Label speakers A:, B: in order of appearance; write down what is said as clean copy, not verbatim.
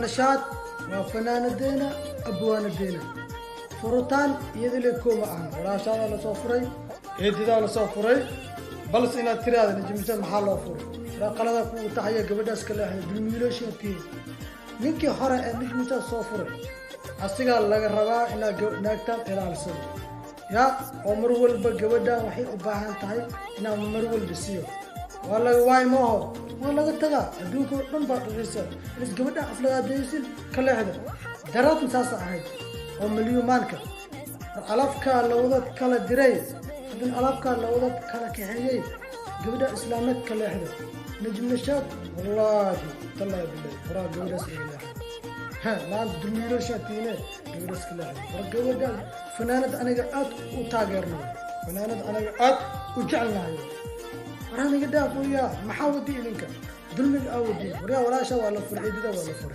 A: Nashaad waa fanaanadeena, abwaanadeena. Furutaan iyada le kooma ahan. Walaashaada lasoo furay, eedidaa lasoo furay, balse inaad tiraada Najmishaad maxaa loo furay? Qalada kugu taxaya. Gabadhaas ka leexda, dulmiilooshantii. Ninkii hore ee Najmishaad soo furay asigaa laga rabaa inaad naagtaan ilaalsado ya, oo mar walba gabadhan waxay u baahan tahay inaan mar walba siiyo. Waa laga waay maaho, waa laga tagaa. Adduunka oo dhan baa dhirisa inas gabadhan aflagaadaysin. Ka leexda. Daraadna saasa ahayd oo milyumaanka war alaabkaa lawada kala diray, haddana alaabkaa lawada kala kaxeeyey. Gabadha islaameed ka leexda. Najmnashaad, wallaahi, tallaahi, billahi, waraa gabadhaas iga leexda. Ha maanta dulmiilooshaatiine, gabadhaas ka leexda. War gabadha fanaanad aniga aad u taageernayo, fanaanad aniga aad u jecelnahay. War aniga dhaafoyaa, maxaa wadi idinka dulmiga aa wadi? Waryaa, walaasha waa la furay, ciidada waa la furay.